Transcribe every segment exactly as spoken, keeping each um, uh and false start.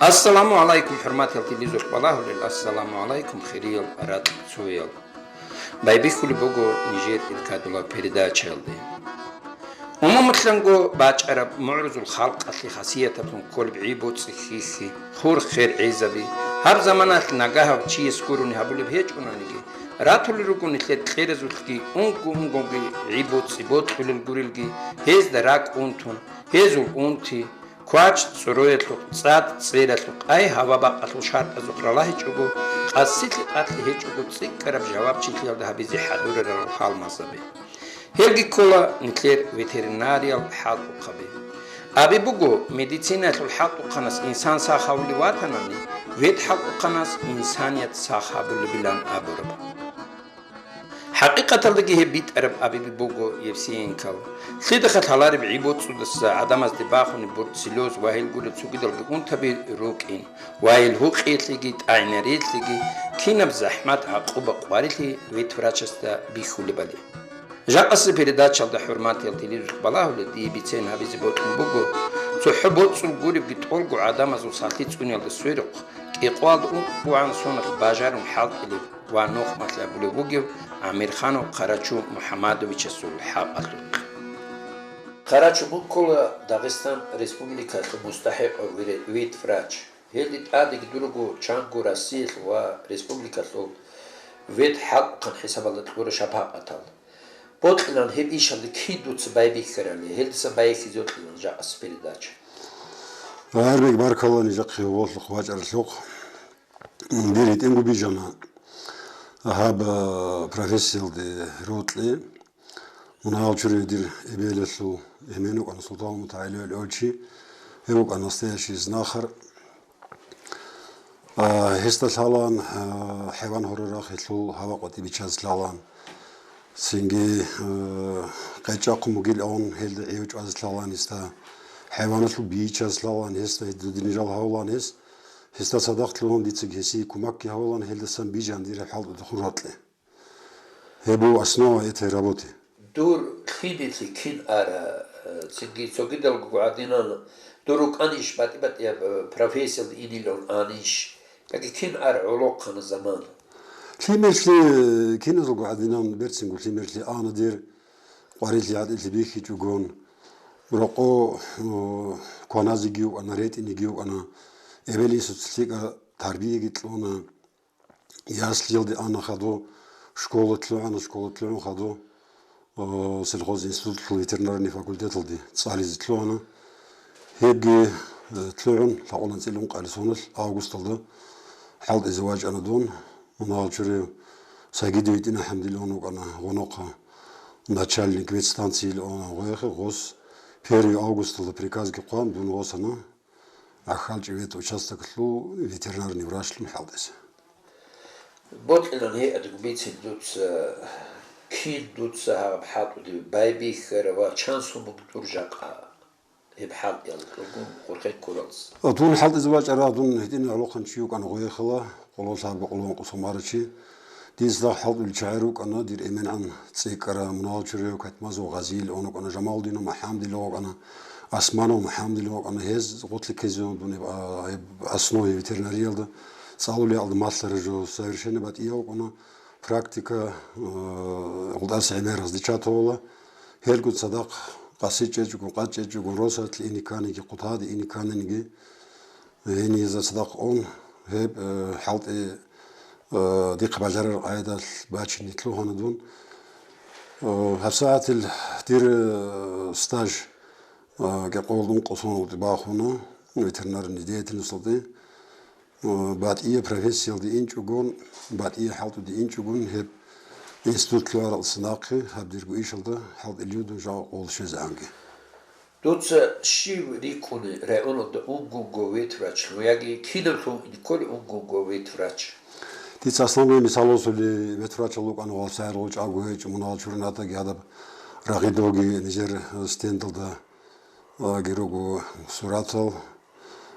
Ассаламу гӀалайкум, хӀурматиял телевизор балагьулел, ассаламу гӀалайкум, хириял ракьцоял. Байбихьулеб буго нижер иркадулаб передачаялде. Умумулъанго бачӀараб мугӀрузул халкъалъе хасиятаблъун кколеб гӀи-боцӀи хьихьи, хур-хер гӀезаби, гьаб заманалъ нагагьав чияс гурони гьабулеб гьечӀонаниги, ратулел руго нилъер кьеразулъги унго-унгоги гӀи-боцӀи бокьулел гурелги, гьезда ракӀ унтун, гьезул унти, квач цӀороялъухъ, цӀад цӀералъухъ, ай гьава-бакъалъул шартӀазухъ ралагьичӀого, къасилъи-къалъи гьечӀого цӀикӀкӀараб жавабчилъиялда гьабизе хӀадурарал гьалмагъзаби. Гьелги ккола нилъер ветеринариял хӀалтӀухъаби. Абе буго, медицинаялъул хӀалтӀухъанас инсан сах гьавулев ватанани, ветхӀалтӀухъанас инсаният сах гьабулебилан абураб. ХӀакъикъаталдаги гьеб битӀараб абиби буго Евсеенкал. Лъидахъа лъалареб гӀи-боцӀудаса гӀадамазде бахунеб бруцеллез ва гьел гурел цогидалги унтаби рукӀин ва гьел гьукъиялъеги тӀагӀинариялъеги кинаб захӀмат-гӀакъуба-къварилъи ветврачасда бихьулебали. Жакъасеб передачаялда, хӀурматиял телевизор балагьулел, дие бицен гьабизе бокьун буго, цохӀо боцӀул гуребги тӀолго гӀадамазул сахлъи цӀуниялда сверухъ, кӀикъоялда ункъгогӀан соналъ бажарун хӀалтӀилеб ва нухмалъи абулев вугев ГӀамирханов Къарачу МухӀамадовичасул хӀакъалъулъ. Къарачу, мун ккола Дагъистан Республикалъул мустахӀикъав вире-, ветврач. Гьелде тӀадеги дурго чанго Россиялъул ва республикалъул ветхӀалтӀухъан хӀисабалда кьура шапакъатал. Бокьилан гьеб ишалда кин дуца байбихьарали, гьелдасан байбихьизе бокьилан жакъасеб передача. Гьармик баркалла нижехъе гьоболлъухъ вачӀаралъухъ. Дир гьитӀинго бижана гьаб, а, профессиялде рокьи. Мунагьал чури дир эбелалъул эмен вукӀана Султан-МутагӀилиял Олчи. Гьев вукӀана настоящий знахар. А, гьесда лъалаан, а, хӀайван гьорарахъ гьелъул гьава-къватӀи бичаз лъалаан. Цинги, а, къечӀахъун бугил ан гьелда гӀев чӀвазе лъалаан гьесда. ХӀайваналъул бичаз лъалаан гьесда, гьедин жал гьавлаан гьес. Гьесда цадахъ лъугьун дицаги гьесие кумакги гьавлаан, гьелдасан бижан дир хӀалтӀуда хургьакье. Гьеб буго основа этой работы. Дур лъимерлъи кин ара, э, цинги цогидалго гӀадинан, дур рукӀанищ батӀи-батӀияб, э, профессиялда инилан анищ, яги кин ара гӀолохъана заман? Лъимерлъи, э, киназулго гӀадинан берцинго лъимерлъи ана дир, къварилъи гьатӀилъи бихьичӀогон, рокъо, э, кваназеги вукӀана, ретӀинеги вукӀана, эбел-инсуца лъикӀа тарбияги кьуна. Яслиялде ана хадув, школа лъугӀана, школа лъугӀун хадув, э, сельхозинститутлъул ветеринарный факультеталде цӀализе лъугӀана. Гьебги, э, лъугӀун, лъакъулан цӀилун къали соналъ августалда хӀалтӀизе вачӀана дун. Мунагьал чурив Сагидов ГьитӀина ХӀамдилан вукӀана гъонохъа начальник ветстанциялъул гъояхъе гъос. Первый августалда приказги хъван, дун гъосана. ГӀахьалчӀи ветучастоклъул ветеринарный врачлъун хӀалтӀизе. Бокьилан гьеадго бицин дуца, кин дуца гьаб хӀалтӀуде байбихьара ва чан сумуг дур жакъа гьеб хӀалтӀиялъ ругун хурхен ккуралц? Дун хӀалтӀизе вачӀара, дун гьитӀинав гӀолохъанчи вукӀана гъояхъала, къоло лъабго къоло гьанкъу сомарачи. Дица дагь хӀалтӀулел чагӀи рукӀана, дир эменгӀан цӀикӀкӀара, мунагьал чураяв Катмазов Гъазиил онукӀана, Жамалудинов МухӀамадил вукӀана, Османов МухӀамадил вукӀана, гьез гъорлъ ккезегӀан дун гьеб, а, гьеб основе ветеринариялда цӀалулиялда малъараб жо совершенно батӀияв вукӀана, практика, а, гъултӀаса гӀемераз дича тола, гьелгун цадахъ къаси чӀечӀого, къад чӀечӀого, росатлъи ине кканиги, хъутаде ине кканиги, гьениязда цадахъ ун, гьеб, э, хӀалтӀи, э, дихъ бажарараб къайдалъ бачине лъугьана дун. Э, гьабсагӀатил дир, э, стаж, э, кӀикъоялда ункъо соналде бахуна, ветеринарный деятельносталде. Э, батӀияб профессиялде инчӀогон, батӀияб хӀалтӀуде инчӀогон, гьеб институт лъугӀаралдаса нахъе гьаб дирго ишалда хӀалтӀилев дун жакъа къоялда щвезегӀанги. Дуца щив рикӀкӀуна районалда унгунго ветврачлъун яги кинавлъун ккола унгунго ветврач? Дица основной мисал босулеб ветврачал рукӀана, гъолсагӀат гъочӀаго гьечӀо, мунагьал чурин гьатӀаги гьадаб Рагъидовги нижер стендалда, а, гьел руго суратал.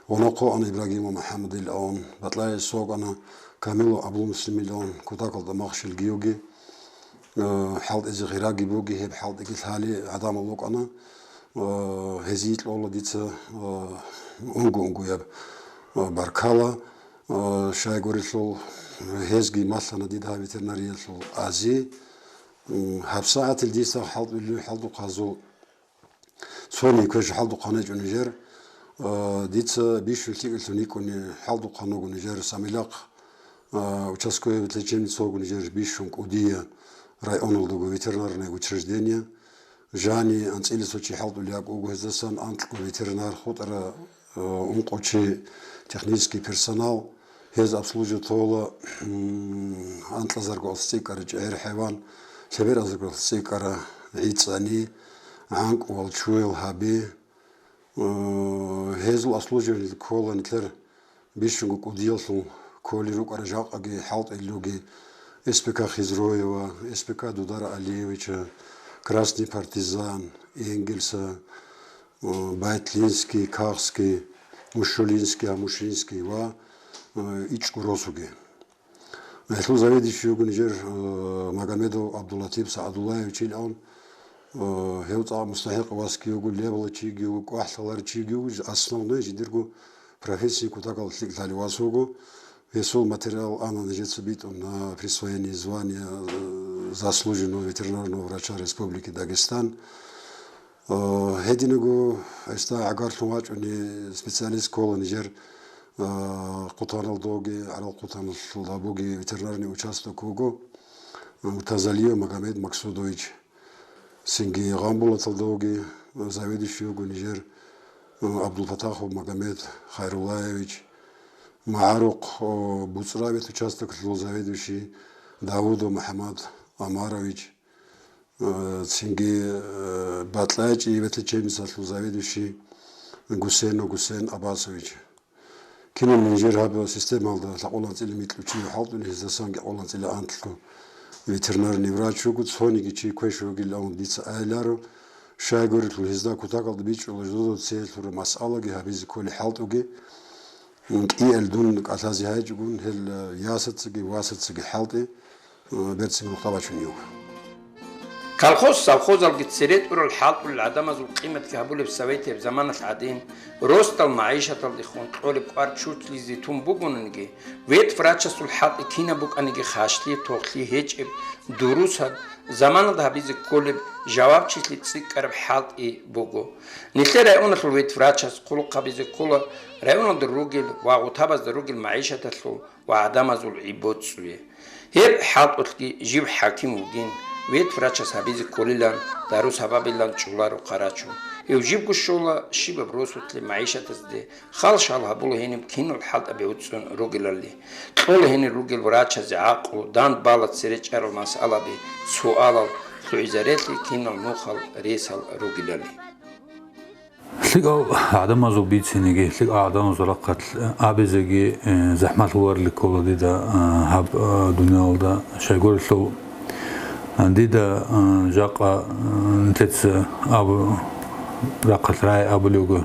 Гъонохъо ана Ибрагимов МухӀамадил ан, Батлаев Сокана, Камилов ГӀабдулмуслимил ан, кутакалда махщел гиевги, э, хӀалтӀизе гъираги буги, гьеб хӀалтӀиги лъали гӀадамал рукӀана, э, гьезие кьола дица, э, унго-унгояб. Баркала, э, щайгурелъул гьезги малъана дида гьаб ветеринариялъул ази. М, гьабсагӀатил дица хӀалтӀулев хӀалтӀухъазул цони квеш хӀалтӀухъан гьечӀо нижер. Э, дица бищун лъикӀалъун йикӀуни хӀалтӀухъан вуго нижер Самилахъ, э, участковый лечебница вуго нижер бищун кӀудияв районалдаго ветеринарное учреждение. Жани анцӀила цо чи хӀалтӀулев вуго гьездасан, анкьго ветеринар, хутӀара, э, ункъо чи технический персонал, гьез обслуживать тола, м, анкьазарго алъ цӀикӀкӀара чӀегӀер хӀайван, лъебералзарго алъ цӀикӀкӀара гӀицӀани, гӀанкӀуял, чуял гьаби. Э, гьезул обслуживание ккола нилъер бищунго кӀудияллъун кколел рукӀарал жакъаги хӀалтӀулел руги С П К Хизроева, С П К Дудара Алиевича, Красный партизан, Энгельса, э, Байтлинский, Кахский, Мушулинский, Амушинский ва, э, ичӀго росуги. Гьелъул заведующий вуго нижер, э, Магомедов Абдуллатип СагӀадуллаевич илан, э, гьев цӀакъ мустахӀикъ васги вуго, лебала чиги вуго, кӀвахӀ лъаларев чиги вуго, основной жидерго профессия кутакал лъикӀ лъалев вас вуго. Гьесул материал ана нижеца битӀун на присвоение звания, э, заслуженного ветеринарного врача Республики Дагестан. Э, гьединаго гьесда гӀагарлъун вачӀуни специалист ккола нижер, э, Хъутаналдоги, гӀарал Хъутаналъулда буги ветеринарный участок вуго, э, Муртазалиев Магомед Максудович. Цинги Гъамбулаталда вуги, э, заведующий вуго нижер, э, Абдулфатахов Магомед Хайруллаевич. МагӀарухъ, э, БуцӀра ветучастоклъул заведующий Давудов МухӀаммад Амарович. Э, цинги, э, БатӀлайчӀи ветлечебницалъул заведующий Гусейнов Гусейн Аббасович. Кинаб нижер гьаб системалда лъакъулан цӀила микьучи хӀалтӀуни гьездасанги кьолан цӀила антлъго ветеринарный врач вуго, цониги чи квеш вугилан дица айиларо. Щайгурелъул гьезда кутакалда бичӀчӀула жодода цеялъура масъалаги гьабизе кколей хӀалтӀуги. КӀиал дун кӀалъазе гьайчӀогун, гьел, э, ясацаги васацаги хӀалтӀи, э, берцин гьукъа бачунев. Колхоз-совхозалги цере тӀурал хӀалтӀулел гӀадамазул къиматги гьабулеб советияб заманалъ гӀадин, росдал магӀишаталдехун кьолеб кӀвар чуртлъизе тун бугониги, ветврачасул хӀалтӀи кинаб букӀаниги хашлъи-тохлъи гьечӀеб, дурусаб, заманалда гьабизе кколеб, жавабчилъи цӀикӀкӀараб хӀалтӀи буго. Нилъер районалъул ветврачас хъулухъ гьабизе ккола районалда ругел ва гъутабазда ругел магӀишаталъул ва гӀадамазул гӀи-боцӀуе. Гьеб хӀалтӀулъги жив хӀаким вугин, ветврачас гьабизе кколилан дару-сабабилан чӀоларо хъарачун. Гьев живго щола щибаб росулъе, магӀишатазде, хал-шал гьабула гьениб кинал хӀалтӀаби гӀуцӀун ругелали, кьола гьенир ругел врачазе гӀакълу, дандбала цере чӀарал масъалаби, суалал, лъугӀизарелъи кинал нухал ресал ругелали. ЛъикӀал гӀадамазул бициниги, лъикӀал гӀадамазул рахъалъ абизеги, э, захӀмалъуларли ккола дида, э, гьаб, э, дуниялалда щайгурелъул. Э, дида, э, жакъа, э, нилъеца абу-, рахъалъ рагӀи абулев вуго,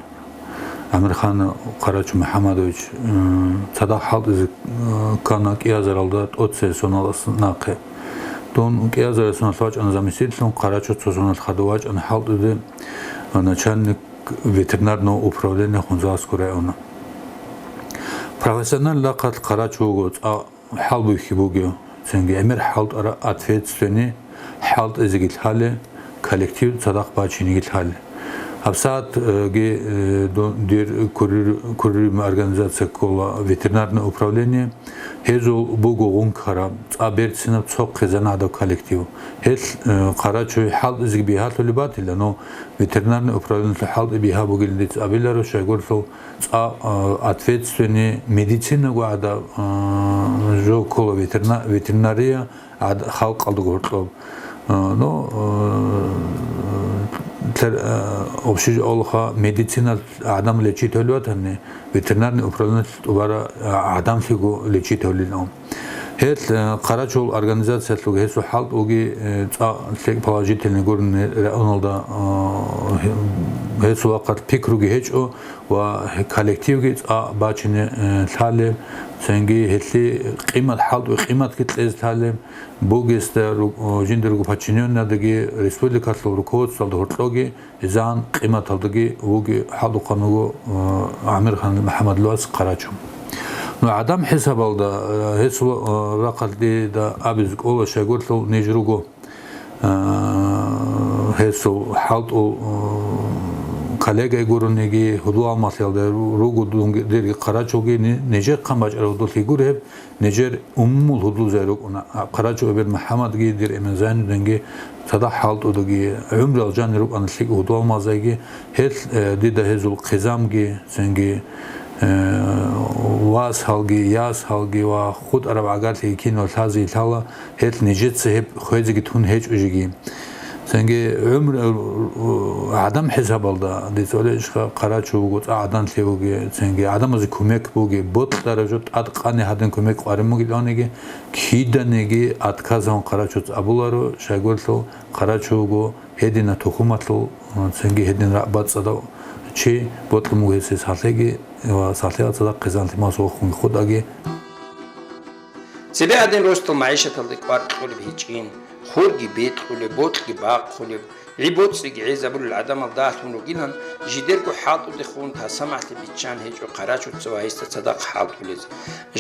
ГӀамирхан Къарачу МухӀамадович, э, цадахъ хӀалтӀизе, э, ккана кӀиазаралда тӀоцебесеб соналъ нахъе. Дун кӀиазараб соналъ вачӀана заместительлъун, Къарачу цо соналъ хадув вачӀана хӀалтӀизе, начальник ветеринарного управления Хунзахского района. Профессиональный рахъалъ Къарачу вуго цӀа хӀалбихьи бугев, цинги гӀемер хӀалтӀараб, ответственный, хӀалтӀизеги лъалеб, коллектив цадахъ бачинеги лъалеб. ГьабсагӀатги, э, дун, дир курир-, курираб организация ккола ветеринарное управление. Гьезул буго гъункараб, цӀа берцинаб, цо хъизан гӀадаб коллектив. Гьелъ, э, Къарачу хӀалтӀизеги бигьалъулеб батила, но ветеринарный управлениялъул хӀалтӀи бигьа бугилан дица абиларо, щайгурелъул цӀа, э, ответственный, медицинаго гӀадаб, э, жо ккола ветерина-, ветеринария, гӀад-, халкъалда гьоркьоб. Э, ну, э, тер-, э, общежитиялъха медицина гӀадамал лечить гьавли ватани, ветеринарный управлениялъ тӀубара, э, гӀадамлъиго лечить гьавлилан. Гьел, э, Къарачул организациялъул гьесул хӀалтӀулги, э, цӀа лъикӀ положительный гурони районалда, э, гье-, гьесул вахъалъ пикруги гьечӀо ва коллективги цӀа бачине, э, лъалеб, цинги гьелъи къимат, хӀалтӀуе къиматги кьезе лъалеб, бугесда ру-, э, жиндирго подчинённыйдаги, республикалъул руководствоялда гьоркьоги изан къиматалдаги вуги хӀалтӀухъан вуго, э, ГӀамирхан МухӀаммадлъувас Къарачу. Ну, гӀадан хӀисабалда, э, гьесул, э, рахъалъ дида абизе кӀола, щайгурелъул ниж руго, э, гьесул хӀалтӀул, э, коллегай гурониги, гьудул-гьалмагълъиялда ру-, руго дунги, дирги Къарачуги, ни-, нижехъан бачӀарав дулъи гур гьеб, нижер умумул гьудулзай рукӀуна. А, Къарачу эбел МухӀаммадги, дир эмен Зайнудинги цадахъ хӀалтӀудаги, гӀумрал жанир рукӀана лъикӀ гьудул-гьалмагълъиги, гьел, э, дида гьезул хъизамги, цинги, э, вас гьалги, яс гьалги ва хутӀараб гӀагарлъиги кинал лъазе лъала, гьел нижеца гьеб хвезеги тун гьечӀо жеги. Цинги гӀумру, э, гӀадан хӀисабалда, дица гьале ишха Къарачу вуго, цӀа гӀаданлъи вуги, цинги гӀадамазе кумек буги, бокьараб жо тӀадкъани гьадин кумек къварин бугиланиги, киданиги отказавун Къарачуц абуларо, щайгурелъул Къарачу вуго гьедина тухумалъул, цинги гьедин рагӀбацӀцӀадав чи, бокьун буго гьесие сахлъиги ва сахлъиялда цадахъ хъизан-лъимал вохунги хутӀаги. Цебе гьадин росдал магӀишаталде кӀвар кьолеб гьечӀин, хурги бекьулеб, бокьги бахъулеб, гӀи-боцӀиги гӀезабулел гӀадамал дагьлъун ругилан, жидерго хӀалтӀудехун тасамалъи биччан гьечӀо Къарачуца ва гьесда цадахъ хӀалтӀулез.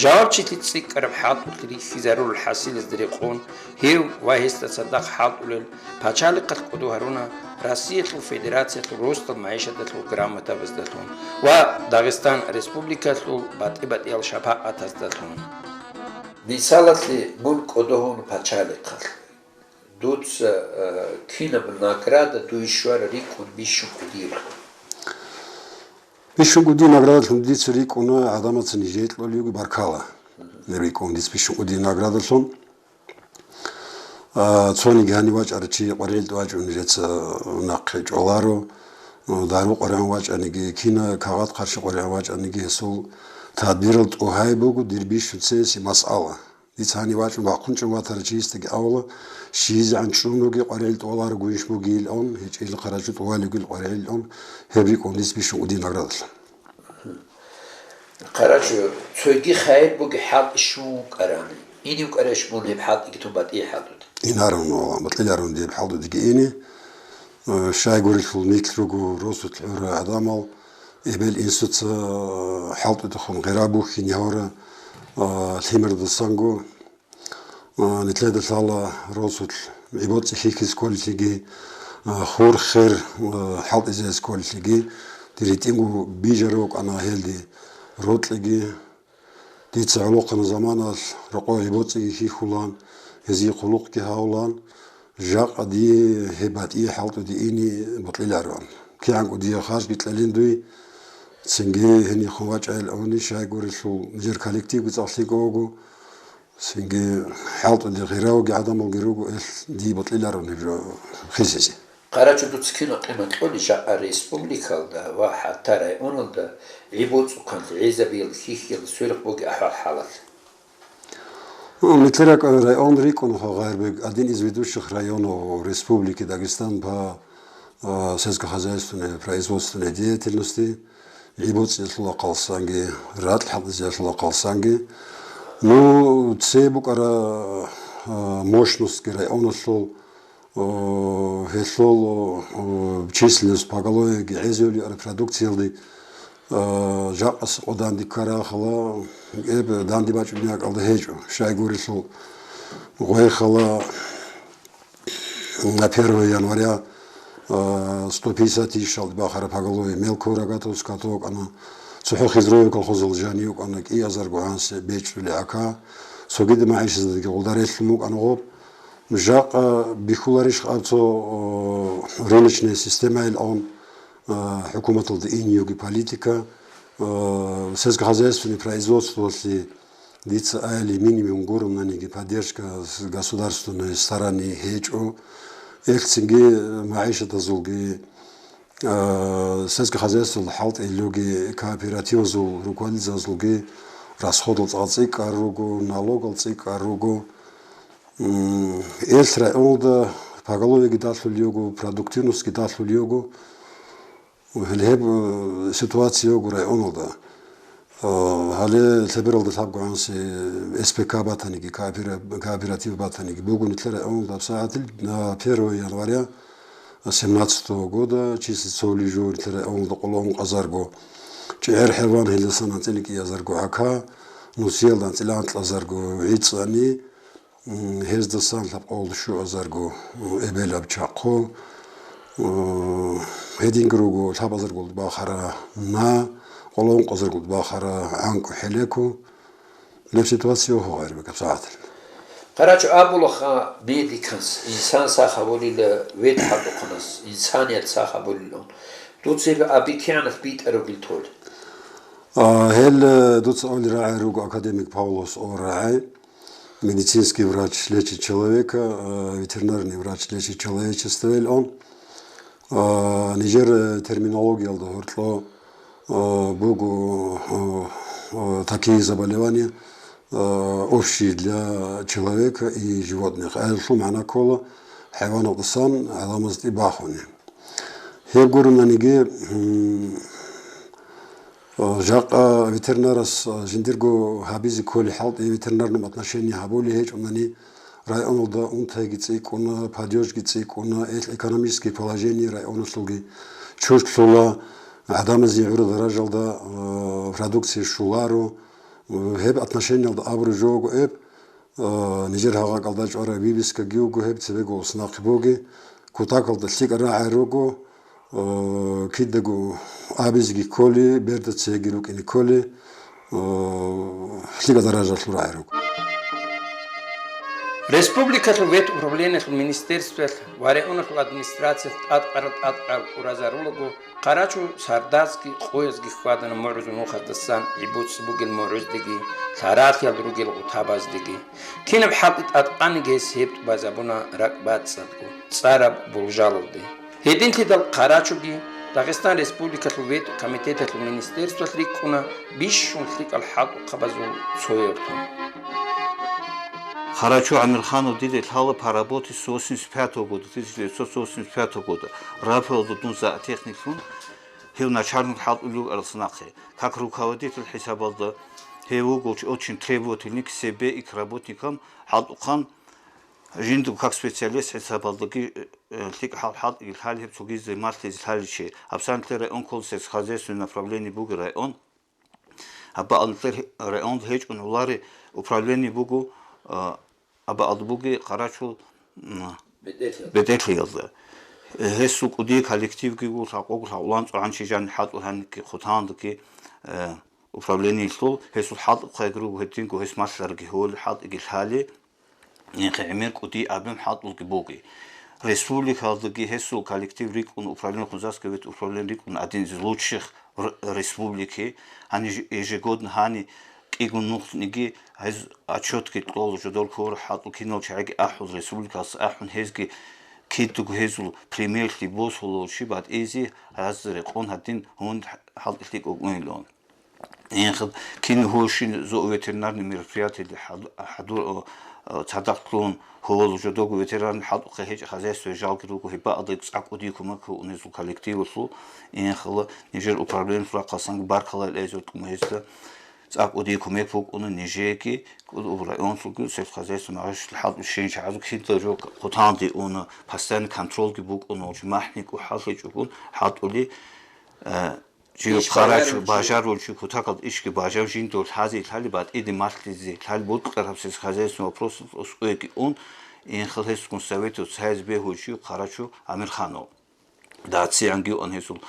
Жавабчилъи цӀикӀкӀараб хӀалтӀулъ рихьизарурал хӀасилазда рекъон, гьев ва гьесда цадахъ хӀалтӀулел пачалихъалъ кӀодо гьаруна Россиялъул Федерациялъул росдал магӀишаталъул грамотабаздалъун ва Дагъистан Республикалъул батӀи-батӀиял шапакъатаздалъун. Мисалалъе, мун кӀодо гьун пачалихъалъ, дуца, э, кинаб награда дуе щвара рикӀкӀун бищун кӀудияб? Бищун кӀудияб наградалъун дица рикӀкӀуна гӀадамаца нижее кьолевги баркала. Гьеб рикӀкӀун дица бищун кӀудияб наградалъун. А, цониги гьанив вачӀарав чи къваригӀел тӀу вачӀун нижеца нахъе чӀваларо. Дару къваригӀун вачӀаниги, кина кагъат-хъарщи къваригӀун вачӀаниги, гьесул тадбирал тӀугьай буго дир бищун цеси масъала. Дица гьанив вачӀун бахъун чӀун ватарав чиясдаги авала, щийизегӀан чӀун вугев къваригӀел тӀугьаларого иш бугилан, гьечӀил Къарачу тӀугьалевгил къваригӀелилан, гьеб рикӀкӀун дица бищун кӀудияб наградалъун. Къарачу, цоги хайир бугеб хӀалтӀи щун вукӀарани, ине вукӀарищ мун гьеб хӀалтӀиги тун батӀи хӀалтӀуде? Инарун, валлагь, бокьиларун дида гьеб хӀалтӀудеги ине. Э, щайгурелъул нилъ руго росулъ гӀурал гӀадамал, эбел-инсуца, э, хӀалтӀудехун гъира бухьине гьавурал, э, лъимералдасанго, А, нилъеда лъала росулъ гӀи-боцӀи хьихьизе кколелъиги, а, хур-хер, а, хӀалтӀизе кколелъиги, дир гьитӀинго бижарав вукӀана гьелде рокьиги. Дица гӀолохъанаб заманалъ рокъов гӀи-боцӀиги хьихьулан, гьезие хъулухъги гьавулан, жакъа дие гьеб батӀи хӀалтӀуде ине бокьилароан. КигӀанго дие харжги кьелин дуе, цинги гьенихъун вачӀайилан гьуни, щайгурелъул нижер коллективги цӀакъ лъикӀав вуго. Цинги хӀалтӀуде гъиравги гӀадамалги руго, эл дие бокьиларун гьеб жо хисизе. Къарачу, дуца кинаб къимат кьолеб жакъа республикалда ва хӀатта районалда гӀи-боцӀухъан гӀезабиялда, хьихьиялда сверухъ бугеб ахӀвал-хӀалат? Ну, Метеракъ район рикӀкӀуна, Гъайрбек, один из ведущих районов Республики Дагестан по, э, сельскохозяйственной производственной деятельности. ГӀи-боцӀиялъул рахъалсанги, ракь хӀалтӀизеялъул рахъалсанги. Ну, цебе букӀараб, а, мощностьги районалъул, а, гьелъул, а, численность поголовьеги гӀезавулеб продукциялде, а, жакъасеб къо данде ккараб хала, гьеб данде бачӀунеб мехалда гьечӀо. Щайгурелъул гъой хала, на первое января, э, сто пятьдесят тысячалде бахараб поголовье мелкого рогатого скота вукӀана, цохӀо Хизроевил колхозалда жанив вукӀана кӀиазарго гьанже бечӀчӀулел гӀака, цогидаб магӀишаталдаги гъолда релълъун букӀана гъоб. Жакъа бихьуларищ аб цо, э, рыночная системайилан, э, хӀукуматалда ине йиги политика, э, сельскохозяйственный производствоялъе дица айиле минимум гуронаниги поддержка с государственной стороны гьечӀо. Элъцинги магӀишатазулги, а, сельскохозяйствоялда хӀалтӀилелги, кооперативазул руководителазулги расходал цӀа-, цӀикӀкӀар руго, налогал цӀикӀкӀар руго. М, эл районалда поголовьеги далъулев його, продуктивностьги далъулев його. Гьеле гьеб, э, ситуация його районалда. Э, гьале лъебералда лъабгогӀанси С П К батаниги, коопера-, кооператив батаниги буго нилъер районалда абсагӀатил, на первое января семнадцатого года числится цо лижур нилъер районалда къоло ункъазарго чӀегӀер хӀайван, гьелдасан анцӀила кӀиазарго гӀака, нусиялда анцӀила анкьазарго гӀицӀани, М, гьездасан лъабкъоялда щуазарго, м, эбелаб чахъу, м, гьединги руго лъабазарго бахара на, къоло ункъазарго бахара гӀанкӀу хӀелеко. Леб ситуация гьо гъайриб гьабсагӀатил. Къарачу абулаха бедиканс, инсан сах гьабулила вед хӀалтӀухъанас, инсаният сах гьабулилан. Дуцеб абикигӀанас битӀарабил тол. А, гьел, э, дуца оли рагӀай руго академик Павлос о рагӀай. Медицинский врач лечит человека, э, ветеринарный врач лечит человечество, ил он. Э, нижер, э, терминологиялда гьоркьо, э, буго, э, э, такие заболевания, э, общие для человека и животных. Гьелъул магӀна ккола хӀайваналдасан гӀаламаз тӀибахуни. Гьеб гуронаниги, м, Жакъа ветеринарас жиндирго гьабизе кколи хӀалтӀи ветеринарном отношении гьабули гьечӀунани, районалда унтайги цӀикӀкӀуна, падежги цӀикӀкӀуна, ил экономический положение районалъулги чуртлъула, гӀадамазе гӀура даражалда, э, продукция щуларо. Э, гьеб отношениялда абураб жо буго эб, э, нижер гьагъа кӀалда чӀварай вывескаги вуго гьеб, цебего ус нахъе боги, кутакалда лъикӀа рагӀай руго, Э, кидаго абизеги кколи, берда цеги рукӀине кколи, э, лъикӀа даражалъул рагӀи руго. Республикалъул ветуправлениялъул министерствоялъ ва районалъул администрациялъ тӀадкъарал-тӀадкъарал тӀуразарулаго, Къарачу сардазги къоязги хьвадана мугӀрузул нухаздасан гӀибуц бугел мугӀруздеги, лъаралъиялда ругел гъутабаздеги. Кинаб хӀалтӀи тӀадкъаниги гьес гьеб тӀубазабуна ракӀбацӀцӀадго, цӀараб болжалалде. Гьединлъидал Къарачуги Дагъистан Республикалъул ветӀ комитеталъул министерствоялъ рикӀкӀуна бищун лъикӀал хӀалтӀухъабазул цояв тун. Харачу Амирханов дида лъала по работе с восемьдесят пятого года, тысяча девятьсот восемьдесят пятого года, Рафаэлда дун зоотехниклъун, гьев начальник хӀалтӀулев арцанахъе. Как руководитель хӀисабалда гьев вуго очень требовательный к себе и к работникам, хӀалтӀухъан жинда как специалист хӀисабалдаги, э, э, лъикӀ хӀал-, хӀалтӀиги лъали гьеб цогизе малъизе лъаличи. Абсанлъи район ккола сельскохозяйственное направление буго район. Абаалда районда гьечӀун гьулари управление буго, а, абаалда буги Къарачул, м, БетӀерлъи. БетӀерлъиялда. Гьесул кӀудияй коллективги ву, лъакъого лъагӀулан цӀогӀан чи жани хӀалтӀу гьанги хъутандаги, э, управлениелъул гьесул хӀалтӀухъайги руго гьединго гьес малъарги гьоли хӀалтӀиги лъали. Нехъе гӀемер кӀудияй абун хӀалтӀулги буги. Республикалдаги гьесул коллектив рикӀкӀун, управление хунзаскавет управление рикӀкӀун один из лучших в р-, республике. Гьаниб ежегодно гьани кӀиго нухниги гьез отчетги кьола, жодор ккола хӀалтӀул кинал чагӀиги ахӀул, республикалъ ахӀун, гьезги кидаго гьезул примерлъи босулев чи батӀизе гьазда рекъон гьадин гьун хӀалтӀилъи кӀукӀунилан. Инхъ кин гьурщин зоветеринарный мероприятиялде хӀад-, хӀадур, э, цадахъ лъун, гьоло жодого ветеран хӀалтӀухъе гьечӀеб хозяйствоялъ жалги руго, гьебаалда цӀакъ кӀудияб кумек гьуинезул коллективалъул, инхъала нижер управлениялъул рахъалъанги баркалла гьезул кумекалда, цӀакъ кӀудияб кумек букӀуна нижееги, кӀудуб районлъулги, сельскохозяйственный магӀишаталъул хӀалтӀу щенчагӀазул кида жо хъутанде уна, постоянный контрольги букӀуна, гьучи махӀни кӀухӀаллъичӀогун хӀалтӀули, э, Жив Иш къарачу бажарулчи. Бажарулчи кутакалда ишги бажав жиндур лъази лъали батӀиде малъизе лъали бутӀкьараб сельскохозяйственный вопросалъ оскӀойги ун, инхъал гьесгун советов цайз бегьулчи Къарачу Амирханов. Даци ангиуан гьесул,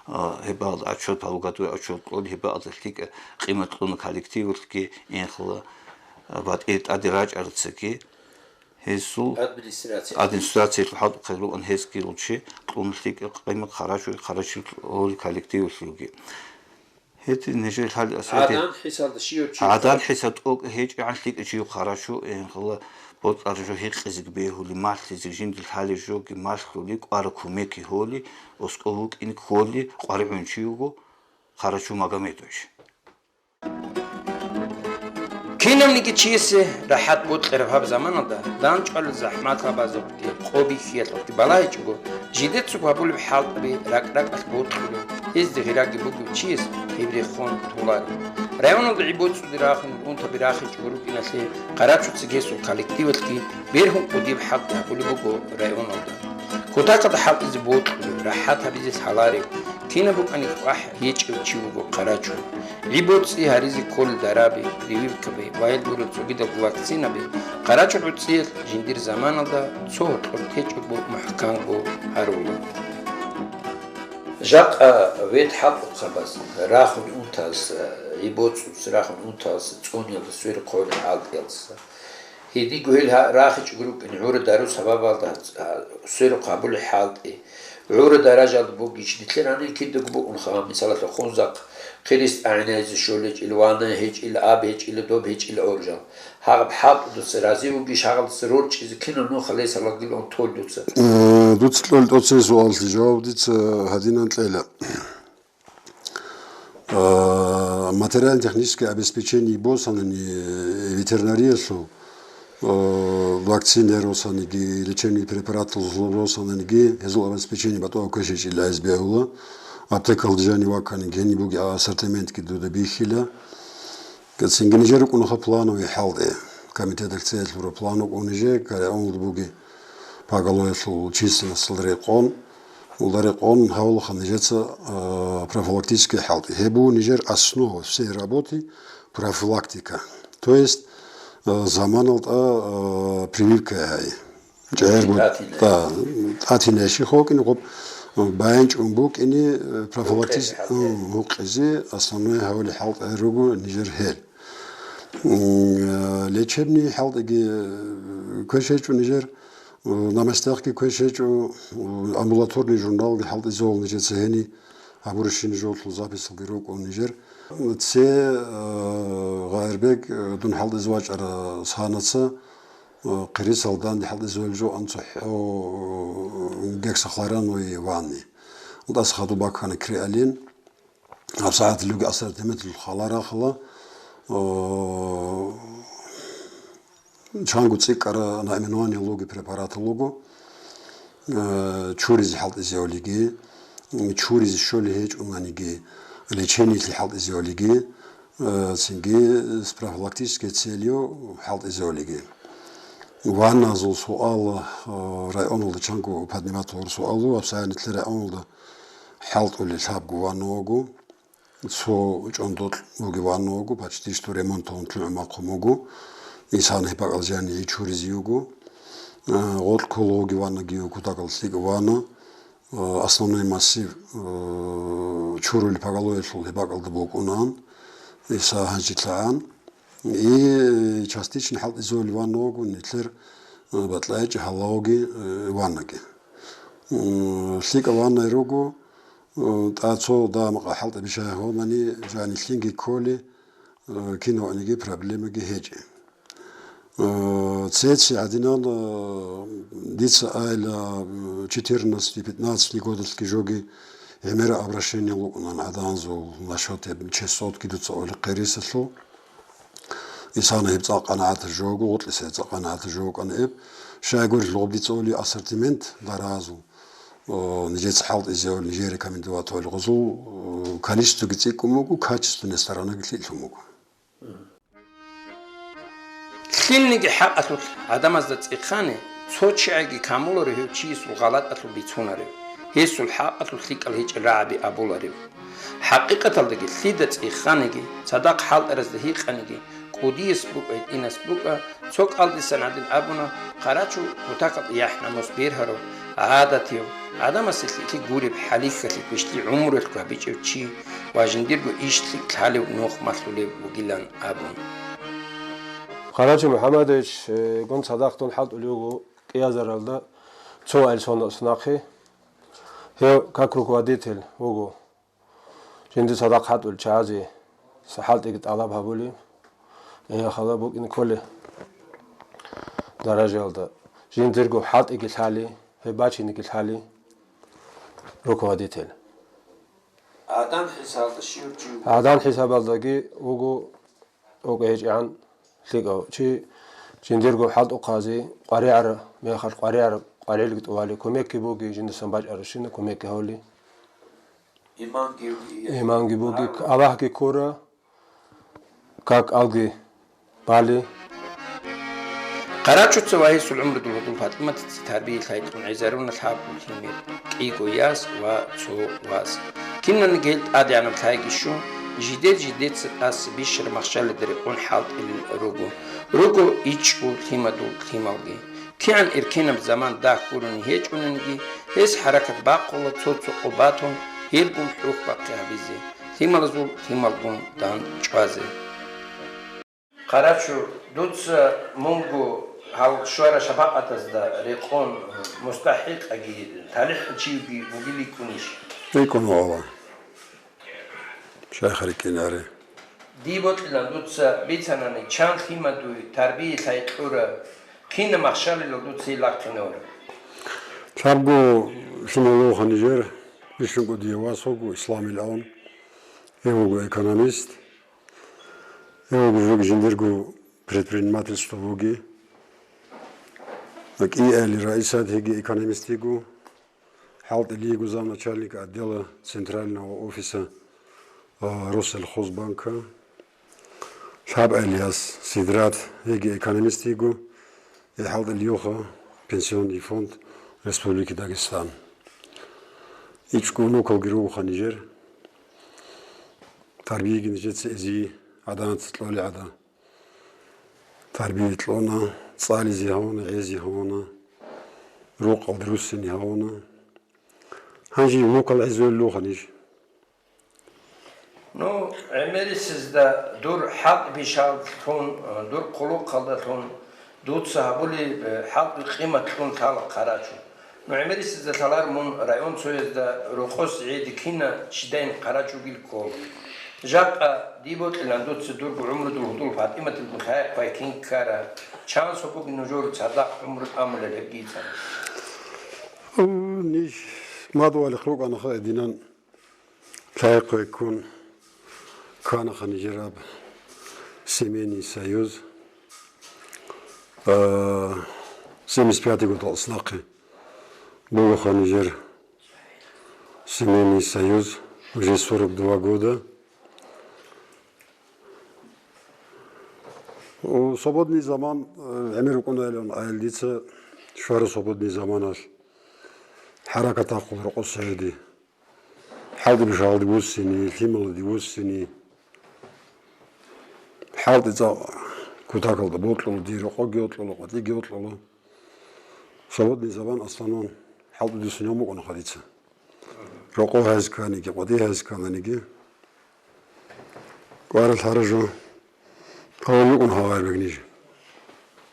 а, гьебал отчет, палугатуй отчет кьоли, гьебаалда лъикӀа къимат кьуна коллективалъги, инхъала, а, батӀи тӀаде рачӀарацаги. Гьесул администрация. Администрациялъул хӀалтӀухъе рукӀан гьесги руччи кьун лъикӀаб къимат Къарачу, Къарачил гьоли коллективалъулги. Гьедин нижер лъали асире. ГӀадан хӀисалда щив чи? ГӀадан хӀисал тӀокӀ гьечӀегӀан лъикӀаб чи Къарачу, инхъала бокьараб жо гьекъезеги бегьули, малъизе жинда лъалеб жоги малъули, кӀвараб кумекги гьоли, оскӀов вукӀин кколи, къваригӀун чи вуго Къарачу Магомедович. Кинавниги чиясе рахӀат бокьараб гьаб заманалда, дандчӀвалел захӀмат гьабазухъги, къо бихьиялъухъги балагьичӀого, жидецаго гьабулеб хӀалтӀаби ракӀ-ракӀалъ бокьулеб, гьезде гъираги бугев чияс гьеб рехун толаро. Районалда гӀи-боцӀуде рахун унтаби рахичӀого рукӀиналъе, Къарачуца гьесул коллективалъги бергьун кӀудияб хӀалтӀи гьабулеб буго районалда. Кутакалда хӀалтӀизе бокьулев, рахӀат гьабизе лъаларев, кинаб букӀаниги къвахӀ гьечӀев чи вуго Къарачу. ГӀи-боцӀи гьаризе кколел дараби, прививкаби ва гьел гурел цогидалго вакцинаби Къарачу гӀуцӀиялъ жиндир заманалда цо гьоркьор течӀого мухӀканго гьарула. Жакъа вед хӀалтӀухъабаз рахун унтаз, гӀи-боцӀуц рахун унтаз цӀуниялда сверухъ гьолел хӀалтӀиялдаса. Гьединго гьел гьа-, рахичӀого рукӀин гӀура-дару сабабалда, а, сверухъ гьабулел хӀалтӀи. ГӀура-даражалда бугищ, нилъер гьанир кидаго букӀунха, мисалалъе, хунзахъ хъирис тӀагӀинайзе щолечӀил, вана гьечӀил, аб гьечӀил, доб гьечӀил гӀоржал. Гьагъаб хӀалтӀудаса рази вугищ, гьагъалдаса рорчӀизе кинаб нуха лесалагилан толдуца? Э, дуца кьолел тӀоцебе суаллъи жаваб дица гьадинан кьела. А, материально-техническое обеспечение босанани, э, ветеринариялъул, э, вакцинаяр босаниги, лечебный препаратал босананиги, гьезул обеспечение батӀа квешичӀила гьез бегьула, аптекалда жани вакканиги, гьениб буги ассортиментги дуда бихьила. Цинги нижер рукӀунаха плановый хӀалтӀи. Комитеталъ цеялъура план рукӀун нижер, районалда буги поголовьелъул численносталда рекъон. Улда рекъон гьавулаха нижеца, а, профилактический хӀалтӀи. Гьеб буго нижер основа всей работы, профилактика. То есть, а, заманалда, а, прививка гьай. ЧӀегӀер бу-, тӀатинай. Да, тӀатинай щихъ вукӀине гъоб, а, баянчӀун букӀине, а, профилактис-, гьукъизе, гьукъизе, основной гьавали хӀалтӀи руго нижер гьел. М, а, лечебный хӀалтӀиги, а, квеш гьечӀо нижер. Э, на местахъги квеш гьечӀо, э, амбулаторный журналги хӀалтӀизавал нижеца гьени гьабурищин жолъул записалги рукӀун нижер. Це, э, Гъайрбек, э, дун хӀалтӀизе вачӀара санаца, э, хъирисал данде хӀалтӀизавал жо анцӀ хӀо, э, гексохлороновый ванни. ТӀаса хадуб баккана креолин. ГьабсагӀат луги ассортименталъул халарахъала, э, чанго цӀикӀкӀара наименование луги препаратал луго, э, чуризе хӀалтӀизеялиги, м, чуризе щолей гьечӀунаниги, лечениялъе хӀалтӀизеялиги, э, цинги с профилактической целью хӀалтӀизеялиги. Ванназул суал, э, районалда чанго поднимать гьавур суалу, абсагӀинилъе районалда хӀалтӀулел лъабго ванна вуго. Цо чӀондокь бугеб ванна вуго, почти что ремонталъун лъугӀун-махъун буго. Исан гьеб бакӀал жани чуризе йиго. Э, гъоркь ккола вугеб ваннаги йиго, кутакал лъикӀ ванна. Э, основной массив, э, чурулел поголовьелъул гьеб бакӀалда букӀунаан. Иса гьанжи лъагӀан. И частично хӀалтӀизавал ванна вуго, нилъер, э, бакьлъагьичӀеб гьалавги, э, ваннаги. М, лъикӀаб ваннай руго, ТӀа цо дагьа-макъа хӀалтӀи бищай гьабунани, жанилъинги кколи, э, кинавниги проблемаги гьечӀи. Э, цеце гьадинан, э, дица айла, э, четырнадцать пятнадцать годалъги жоги гӀемера обращение вукӀунан гӀаданзул насчет гьеб чесоткги дуца оли хъирисалъул. Исана гьеб цӀакъ къанагӀатаб жого, гъоркьиса гьеб цӀакъ къанагӀатаб жого кӀана гьеб. Щайгурелъул гъоб дица оли ассортимент даразул. О, нижеца хӀалтӀизеял, нижее рекомендовать гьавал гъозул, о, количествоги цӀикӀкӀун буго, качественная сторонаги лъикӀлъун буго. Лъилниги хӀакъалъулъ гӀадамазда цӀехани, цо чигӀиги камуларев гьев чиясул гъалатӀалъул бицунарев, гьесул хӀакъалъулъ лъикӀал гьечӀел рагӀаби абуларев. ХӀакъикъаталдаги лъида цӀеханиги, цадахъ хӀалтӀаразда гьикъаниги, кӀудияс букӀа, гьитӀинас букӀа, цо кӀалдисан гӀадин абуна, Къарачу кутакаб яхӀ-намус бергьарав, гӀадатияв, гӀадамасе лъикӀлъи гуреб, хӀалихьалъи квешлъи гӀумруялъго гьабичӀев чи ва жиндирго иш лъикӀ лъалев нух малъулев вугилан абун. Къарачу МухӀамадович, э, гун цадахъ дун хӀалтӀулев вуго кӀиазаралда цо айлсона нахъе. Гьев как руководитель вуго. Жинди цадахъ хӀалтӀулел чагӀазе са хӀалтӀиги тӀалаб гьабули, гьеб хала букӀине кколей даражаялда. Жиндирго хӀалтӀиги лъали, гьеб бачинеги лъали руководитель. ГӀадан хӀисабалда щив чи вуго? ГӀадан хӀисабалдаги вуго тӀокӀаб гьечӀегӀан лъикӀав чи, жиндирго хӀалтӀухъазе къваригӀараб мехалъ къваригӀараб къваригӀелги тӀубали, кумекги буги, жиндасан бачӀарабщинаб кумекги гьавли. Иманги, иманги буги, Аллагьги ккура, как алги бали. Къарачуца вагьесул гӀумрудул гьудул ПатӀиматица тарбия лъайкьун гӀезаруна лъабго лъимер, кӀиго яс ва цо вас. Киналниги гьел тӀадегӀанаб лъайги щун, жидер-жидеца тӀаса бищараб махщалида рекъон хӀалтӀилел руго, руго ичӀго лъимадул лъималги. КигӀан эркенаб заман дагь гурони гьечӀониги, гьес хӀаракат бахъула цо-цо къо батун, гьелгун хӀухь-бахъи гьабизе, лъималазул лъималгун дандчӀвазе. Къарачу, дуца мунго гьал щвара шапакъатазда рекъон мустахӀикъаги, талихӀ чиги вугил йикӀунищ? РикӀкӀун вугьала. Шайх рикӀкӀинаре. Дие бокьилан дуца бицанани, чан лъимадуй тарбия лъай кьура, кина махщалилал дуца ил рахъинавра? Лъабго лъималуха нижер, бищунго дие вас вуго, Ислам илан. Гьев вуго экономист. Гьев вуго жиндирго предпринимательство вуги. КӀиайли раисат гьеги экономист йиго. ХӀалтӀилиего замначальник отдела Центрального офиса, а, Россельхозбанка. ЛъабгӀелияс Сидрат, гьеги экономист йиго, гье хӀалтӀилиеха Пенсионный фонд Республики Дагестан. ИчӀго внукалги ругоха нижер. Тарбияги нижеца эзи гӀаданаца кьолей гӀада. Тарбия кьуна, цӀализе гьавуна, гӀезе гьавуна, рукъалде руссине гьавуна. Гьанже внукал гӀезулел руго ниж. Ну, гӀемерисезда дур хӀалтӀи бишаллъун, дур хъулухъалдалъун дуца гьабулеб хӀалтӀи къимат кьун лъала Къарачу. Ну, гӀемерисезда лъалар мун район цоязда рокъос гӀеди кина чидайин Къарачугил ккола. Жакъа дие бокьилан дуца дурго гӀумрудул гьудул ПатӀиматилгун лъай-хъвай кин ккара, чан сабуги нужер цадахъ гӀумру тӀамулел гьебги ицан. Ниж мадугьалихъ рукӀанаха гьединан. Лъай-хъвай ккун кканаха нижераб Семейный союз. А, семьдесят пятый год алъснахъе бугоха нижер Семейный союз, уже сорок два года. О, свободный заман, э, гӀемер рукӀунаилан, гьел дица щвара свободный заманалъ хӀаракат ахъул рокъоса гьеди. ХӀалтӀи бишалде вуссине, лъималаде вуссине. ХӀалтӀи цӀакъ кутакалда бокьула, дир рокъоги бокьула, къватӀиги бокьула. Свободный заман асланун хӀалтӀи дуссинав мукӀунаха дица. Рокъов гьез кканиги, къватӀи гьез ккананиги. КӀварал гьаражу. Гьавал йикъун гьаваяб ниж.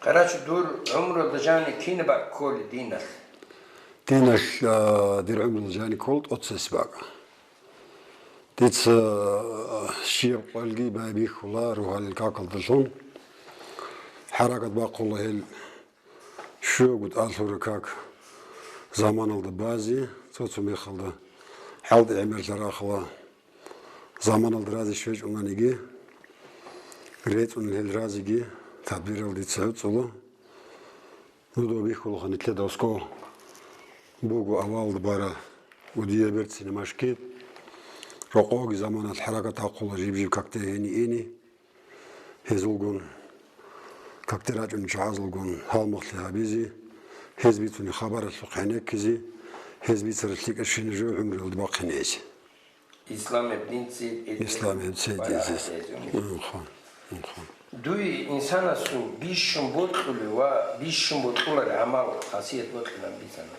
Къарачу, дур гӀумруялда жани кин бакӀ кколи диналъ? Диналъ, а, дир гӀумруялда жани ккол тӀоцес бакӀ. Дица, а, щибаб къоялги байбихьула рогьалил какалдалъун. ХӀаракат бахъула гьел щуго тӀалъура как заманалда базе, цо-цо мехалда хӀалтӀи гӀемерлъарахъала. Заманалда разе щвечӀунаниги, рецӀун гьел разиги тадбирал дица гӀуцӀула. Ну, добихьулха нилъеда оскол буго авалда бара удия берцина машкид. Рокъоги заманалъ хӀаракат ахъула жиб-жиб какде гьени ини. Гьезулгун, какде рачӀунел чагӀазулгун гьалмагълъи гьабизе, гьез бицунеб хабаралъухъ гьенеккизе, гьез бицараб лъикӀабщинаб жо гӀумруялде бахъине гьезе. Исламияб дин цӀи-, Исламияб цӀи-, Ва цӀи-, гьезул. Унха, унха. Дуе инсанасул бищун бокьулев ва бищун бокьуларев гӀамал, хасият бокьилан бицана.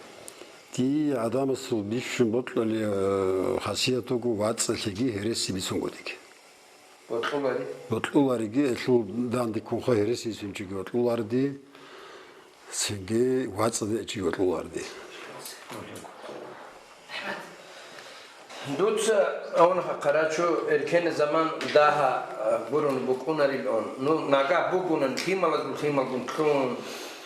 Дие гӀадамасул бищун бокьулев, э, хасият буго вацӀцӀалъиги гьереси бицун кӀудиги. Бокьулари? Бокьулариги, элъул данде ккунха гьереси бицун чиги бокьуларди, цинги вацӀцӀадеги чиги бокьуларди. Дуца авунаха, Къарачу, эркенаб заман дагьа, а, гурони букӀунарилан. Ну, нагагь бугунан лъималазул лъималгун лъун,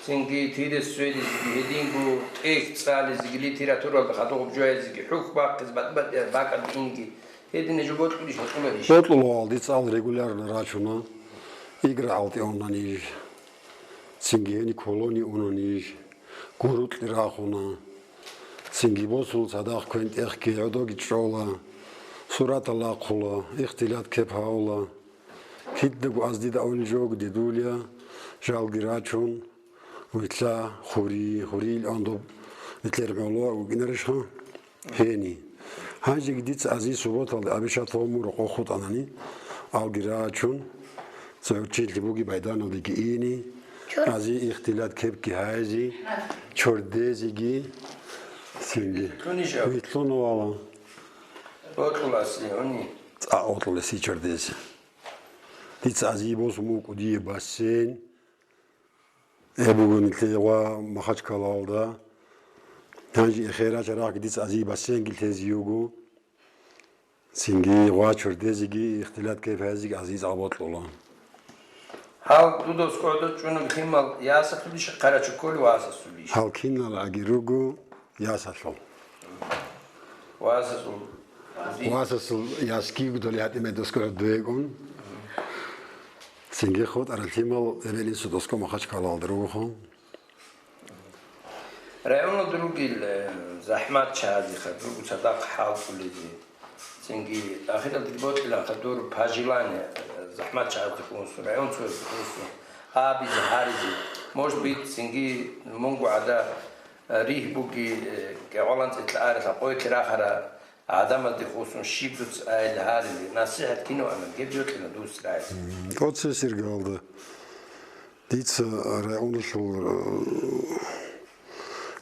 цинги тирес сверизеги, гьединго тӀехь цӀализеги, литературалда хадуб жоязеги, хӀухь бахъизе батӀи-батӀияб бакӀалда инги. Гьедин жо бокьулищ, бокьуларищ? Бокьулал, дица ал регулярно рачуна. Игра гӀалтӀи унанищ, цинги гьени колони унанищ, гурукьи рахуна, цинги босун цадахъ квен-тӀехги гӀодоги чӀола, суратал ахъула, ихтилат кеп гьавула. Кидаго аз дида унел жо дедулия, жалги рачун, вилълъа хури, хурил ондоб вилълъер гӀоло вукӀинарищха? Гьени. Гьанжеги дица ази субботалде абишатал муро къохутӀанани, алги рачун, цо гьорчилъи буги байданалдеги ини, ази ихтилат кепги гьайзи, чордезиги, цинги. Вилълъунищ аб? Вилълъунавала. Бокьуласи гьуни. ЦӀа бокьуласи чордезе. Дица ази босун буго дие бассейн. Гьеб буго нилъее ва Махачкалалда. Гьанже эхера чарахъги дица ази бассейнги лъезе йиго. Цинги ва чордезиги ихтилат кеп гьайзиги ази цӀа бокьула. Гьал дудос кӀодо чӀунаб лъимал ясалъулищ, хъарачу кколи васасулищ? Гьал кинал аги руго ясалъул. Васасул. Васасул ясги гудоли гьатӀи медосго гӀодвегун. Цинги хутӀарал лъимал эбел-инсудосго Махачкалалда ругоха. Районалда ругел, э, захӀмат чагӀазе хадургу цадахъ хӀалтӀулезе. Цинги ахиралдаги бокьилан хадур пожелание, э, захӀмат чагӀазе хунсун, район цоязе хунсун, абизе, гьаризе. Может быть, цинги мунго гӀада, э, ригь буги, э, кӀегӀолан цӀикьа арилъа къоялъе рахара гӀадамазде хусун щиб дуца айилан гьарилли, насихӀат кинавана, гьеб йокьана дус рагӀи. М, оце сиргалда. Дица районалъул, э,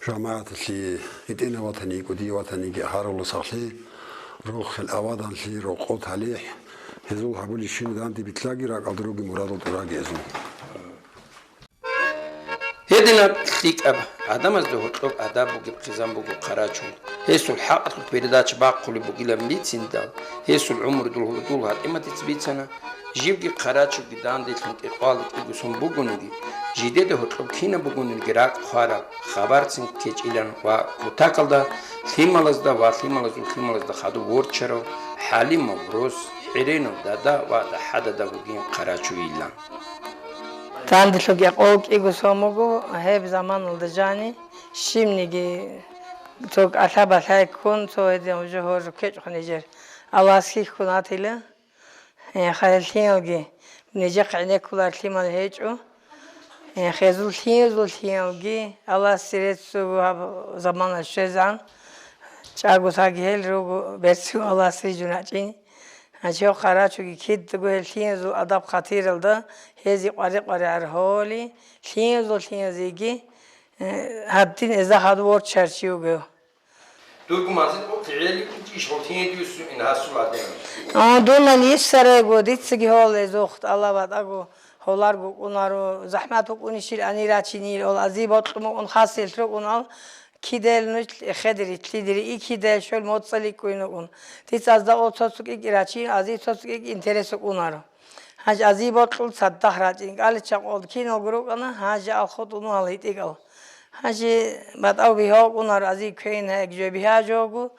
жамагӀаталъе, гьитӀинав ватаниги, кӀудияв ватаниги гьарула сахлъи, рохел аваданлъи, рокъо талихӀ, гьезул гьабулищин данде битлаги ракӀалда руги мурадул тӀураги гьезул. Гьединаб лъикӀаб гӀадамазда гьоркьоб адаб бугеб хъизан буго хъарачун. Гьесул хӀакъалъулъ передача бахъулеб бугилан бициндал, гьесул гӀумрудул гьурдул гьатӀиматица бицана, живги хъарачуги данделъун кӀикъвалда кӀиго сон бугониги, жидеда гьоркьоб кинаб бугониги ракӀ хвараб, хабарцин ккечӀилан ва кутакалда лъималазда ва лъималазул лъималазда хадуб ворчарав, хӀалимав рос, хӀеренав дада ва дагьадада вугин хъарачуйилан. Данделъун кӀикъоялда кӀиго сон буго, гьеб заманалда жани, щибниги цо кӀалъа-балъай ккун, цо гьедин жо гьоржо ккечӀо нижер. Аллагьас хьихьун гьатила. Э, хъалил лъималги, нижехъ гӀенеккулар лъимал гьечӀо. Э, хезул лъимазул лъималги, Аллагьасе реццого гьаб замана щвезегӀан, чӀаго саги гьел руго, берцин Аллагьас рижун гьачӀин. Гьанже гьев хъарачуги кидаго гьел лъимазул адаб-хатиралда гьезие къваригӀараб гьоли, лъимазул лъимазеги, э, гьадин эзда хадуб ворчарав чи вугев. Дурго манзил къо-, гӀели кӀинчӀищ гъолтин гьедиюсу ин гьасул гӀадинаб. А, дунал йиссарайго, дицаги гьол эзухъ тӀалаб батӀаго гьоларго кӀунаро, захӀмат букӀунищил ани рачинил, ол ази бокьун букӀун хасилъ рукӀунал, кидел нуж хедири, лъидири, и кидел щол моцӀали кӀуйнукӀун. Дица азда ол цоцукӀикӀи рачин, ази цоцукӀикӀи интерес букӀунаро. Гьанже ази бокьул цадахъ рачӀин кӀалича къолд киналго рукӀана, гьанже ал хутӀун вал гьитӀикӀал. Гьанже батӀав бигьа вукӀунаро ази квейин гьайги жо бигьа жого,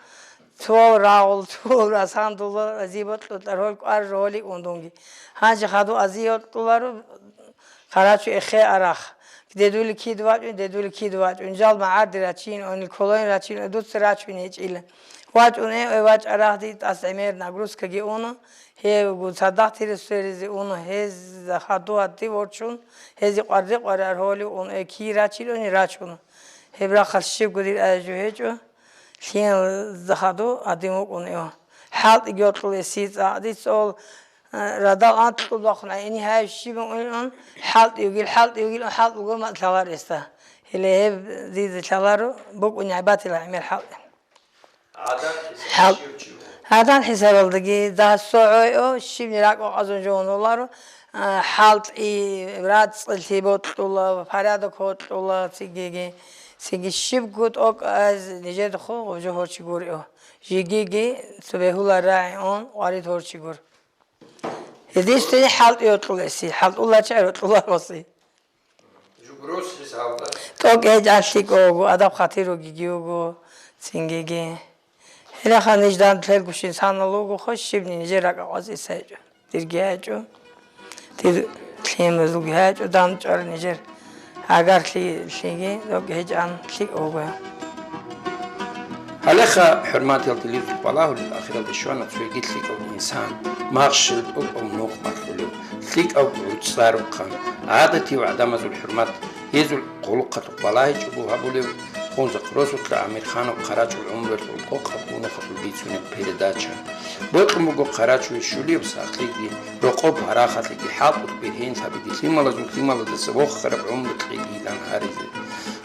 цо рагъул, цо расандула ази бокьул тӀаргьол кӀвар жо гьоликӀун дунги. Гьанже хадув ази бокьуларо, хъарачу эхе арахъ. Дедули кид вачӀун, дедули кид вачӀун, жал магӀарди рачин, онил колоин рачин, дуца рачун гьечӀила. ВачӀун э, э, вачӀарахъ ди тӀас гӀемер нагрузкаги уна, гьевгун цадахъ тире сверизе уна, гьез хаду гьатӀи ворчун, гьезие къварде къваригӀар гьолев ун, э, кий рачилони рачуна. Гьеб рахъалъ щибго дир ая жо гьечӀо, лъиялда хаду гьадин вукӀун эва. ХӀалтӀиги йокьул эсие цӀакъ, дица ол, э, радал анкьун вахъун гӀайни гьай щиб ун, хӀалтӀи вугил, хӀалтӀи вугил, хӀалтӀулго ма лъалар эсда. Гьеле гьеб дида лъаларо, букӀун гӀебатила гӀемер хӀалтӀи. ГӀадан хӀисаб... ХӀал-, щив чи вуго? ГӀадан хӀисабалдаги дагьа согӀойо, щибни ракӀ-, вакъазун жо гьунуларо, а, хӀалтӀи, рацӀцӀалъи бокьула, порядок гьоркьула, цигиги, цинги щибго тӀокӀ аз нижедахъо гъоб жо гьорчи гурио. Жигиги цо бегьулар рагӀи ун, къварид гьорчи гур. Гьединственный хӀалтӀи йокьулеси, хӀалтӀулачи гӀерокьулароси. Жугрос хӀисабалда. ТӀокӀ гьечӀан лъикӀ вуго, адаб-хатир вугиги вуго, цингиги. Гьелаха ниж данделъелгущин санал вуго, хо щибни нижер ракӀа къваз Иса гьечӀо, дирги гьечӀо. Дир, лъимазулги гьечӀо дандчӀвар нижер. Гьагарлъи-, лъиги доб гьечӀан лъикӀ вуго. Гьалеха, хӀурматиял телевизор балагьулел, ахиралде щвана цоги лъикӀав инсан, махщел тӀокӀав нух бахулев, лъикӀав гӀуцӀарухъан, гӀадатияв гӀадамазул хӀурмат, гьезул хъулухъалъухъ балагьичӀого гьабулев, Хунзахъ росулъа Амирханов Хъарачул гӀумруялъул къокъаб гунухъалъул бицунеб передача. Бокьун буго Хъарачуе щулияб сахлъиги, рокъоб гьарахалъиги, хӀалтӀулъ бергьенлъабиги, лъималазул лъималаздаса вохараб гӀумру кьеги илан гьаризе.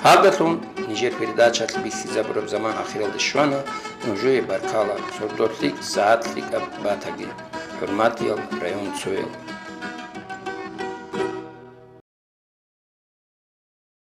Гьадалъун нижер передачалъ бихьизабураб заман ахиралде щвана, нужее баркала, сордо лъикӀ, сагӀат лъикӀаб батаги, хӀурматиял районцоял.